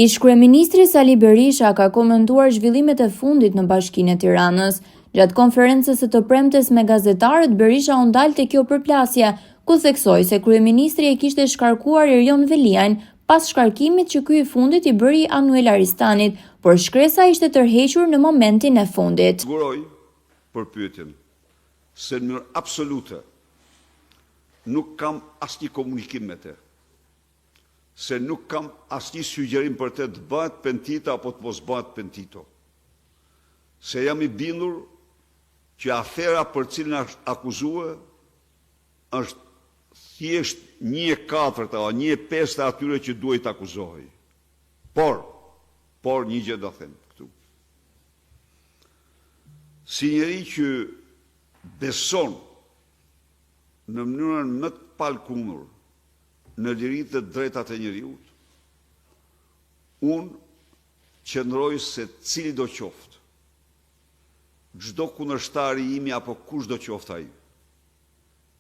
Ish-kryeministri Sali Berisha ka komentuar zhvillimet e fundit në Bashkinë e Tiranës. Gjatë konferencës së të premtes me gazetarët, Berisha u ndal te kjo përplasje, ku theksoi se kryeministri e kishte shkarkuar Erion Veliajn pas shkarkimit që ky i fundit i bëri Anuela Ristanit, por shkresa ishte tërhequr në momentin e fundit. Siguroj për pyetjen se në mënyrë absolute nuk kam asnjë komunikim me te. Se nuk kam asnjë sugjerim për te të bëhet pentito apo të mos bëhet pentito. Se jam i bindur që afera për cilën është akuzue është thjesht një e katërta o një e pesta e atyre që duhej të akuzohej. Por, por një gjë do them këtu. Si njeri që beson në mënyrën më të palëkundur në liritë dhe të drejtat e njeriut, unë qëndroj se cilido qoftë, çdo kundërshtar i imi apo kushdo qoftë ai,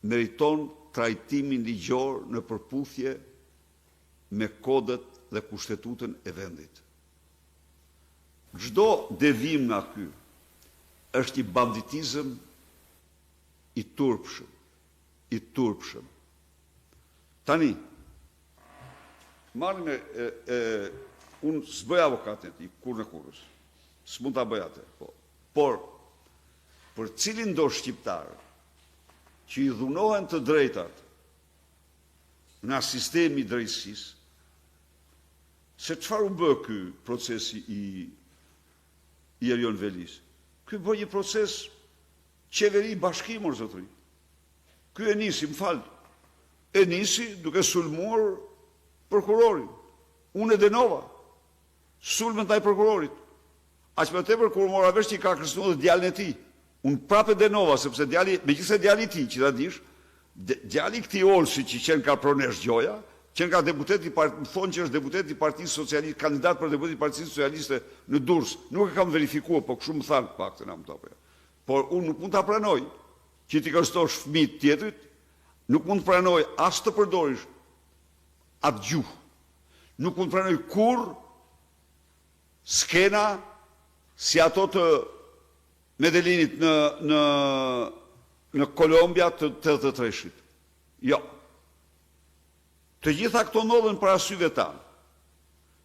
meriton trajtimin ligjor në përputhje me kodet dhe kushtetutën e vendit. Çdo devijim nga ky është një banditizëm i turpshëm, i turpshëm. Tani, marrim e, e, e unë s'bëj avokatin e tij, kurrën e kurrës, s'mund ta bëj atë, po. Por, për cilindo shqiptar që i dhunohen të drejtat nga sistemi i drejtësisë, se çfarë u bë ky procesi i i Erion Velisë? Ky bë një proces qeveri bashki, mor zotëri. Ky e nisi, më fal, e nisi duke sulmuar prokurorin. Unë e dënova sulmin ndaj prokurorit. Aq më tepër kur mora vesh që i ka kërcënuar dhe djalin e tij. Unë prapë e dënova sepse djali, megjithëse djali i tij, që ta dish, djali i këtij Olsi që qenka pronesh gjoja, qenka deputet i part, më thonë që është deputet i Partisë Socialiste, kandidat për deputet i Partisë Socialiste në Durrës. Nuk e kam verifikuar, po kështu më thanë të paktën, a po. Por unë nuk mund ta pranoj që t'i kërcënosh fëmijët tjetrit, nuk mund të pranoj as të përdorish atë gjuhë. Nuk mund të pranoj kurrë skena si ato të Medelinit në në në Kolombia të 83-shit. Jo. Të gjitha këto ndodhen para syve tanë.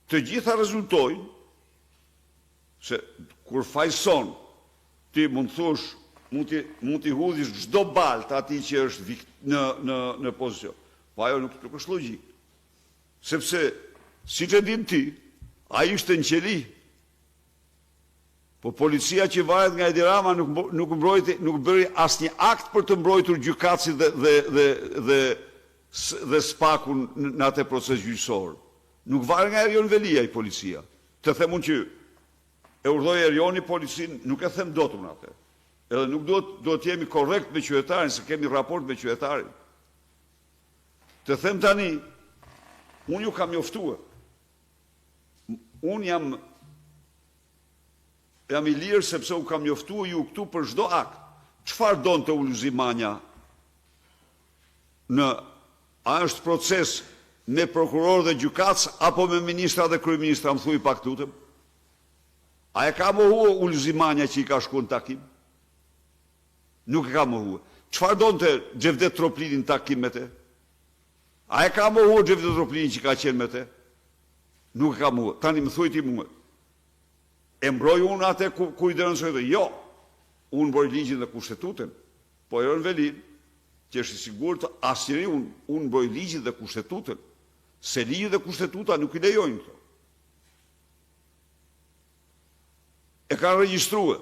Të gjitha rezultojnë se kur fajson ti mund të thuash, mund t'i mund t'i hudhish çdo baltë atij që është vik, në në në pozicion. Po ajo nuk nuk është logjikë. Sepse siç e din ti, ai ishte në qeli. Po policia që varet nga Edi Rama nuk nuk mbrojti, nuk bëri asnjë akt për të mbrojtur gjykatësit dhe dhe dhe dhe dhe SPAK-un në atë proces gjyqësor. Nuk varet nga Erion Veliaj policia. Të them unë që e urdhoi Erioni policinë, nuk e them dot unë atë. Edhe nuk duhet duhet të jemi korrekt me qytetarin, se kemi raport me qytetarin. Të them tani, unë ju kam njoftuar. Unë jam jam i lirë sepse u kam njoftuar ju këtu për çdo akt. Çfarë donte Ulzi Manja në a është proces me prokuror dhe gjykatës apo me ministra dhe kryeministra, më thuj pak lutem. A e ka mohua Ulzi Manja që i ka shkuar në takim? Nuk e ka mohua. Çfarë donte Xhevdet Troplini në takim me te? A e ka mohua Xhevdet Troplini që ka qenë me te? Nuk e ka mohua. Tani më thuaj ti mua. E mbroj unë atë ku, ku i denoncoj dhe? Jo. Unë mbroj ligjin dhe kushtetutën. Po Erion Velinë, që është i sigurt asnjëri unë, unë mbroj ligjin dhe kushtetutën. Se ligji dhe kushtetuta nuk i lejojnë këto. E kanë regjistrue.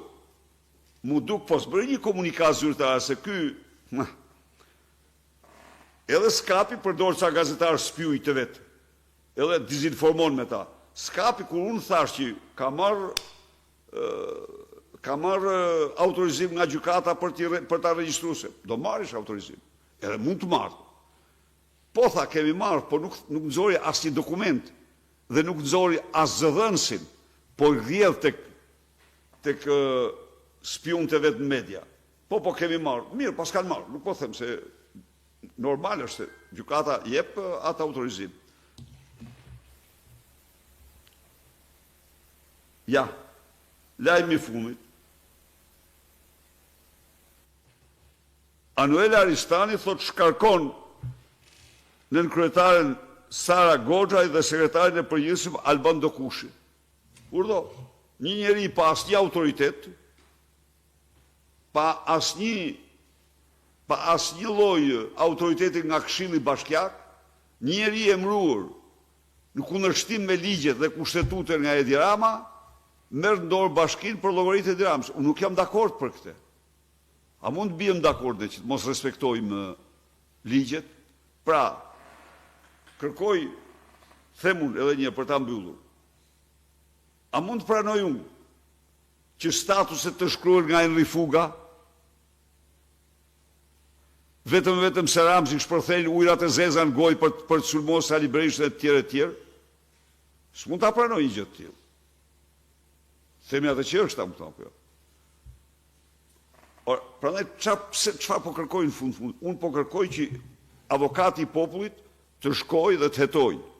Mu duk po s'bëri një komunikatë zyrtare se ky edhe Skapi përdor ca gazetarë spiuj të vet. Edhe dizinformon me ta. Skapi kur unë thash që ka marrë ka marrë autorizim nga gjykata për t'i për ta regjistruar se do marrësh autorizim. Edhe mund të marrë. Po tha kemi marrë, po nuk nuk nxori asnjë dokument dhe nuk nxori as zëdhënësin, po i rrjedh tek tek spiunët e vet në media. Po po kemi marrë. Mirë, pas kanë marrë. Nuk po them se normal është se gjykata jep atë autorizim. Ja, lajmi i fundit. Anuela Aristani thotë shkarkon nënkryetaren Sara Goxhaj dhe sekretarin e përgjithshëm Alban Dokushi. Urdhëro, një njeri pa asnjë autoritet, pa asnjë pa asnjë lloj autoriteti nga Këshilli Bashkiak, një njeri i emëruar në kundërshtim me ligjet dhe kushtetutën nga Edi Rama, merr në dorë bashkinë për llogari të Edi Ramës. Unë nuk jam dakord për këtë. A mund të biem dakord ne që të mos respektojmë ligjet? Pra, kërkoj, them unë edhe një për ta mbyllur. A mund të pranoj unë që statuset të shkruhen nga Enri Fuga? Vetëm vetëm se Ramës i shpërthejnë ujërat e zeza në gojë për për të sulmuar Sali Berishën e të tjerë e të tjerë? S'mund ta pranoj një gjë të tillë. Themi atë që është, a më kupton apo jo? Or, prandaj ça pse çfarë po kërkoj në fund fund? Unë po kërkoj që avokati i popullit të shkojë dhe të hetojë.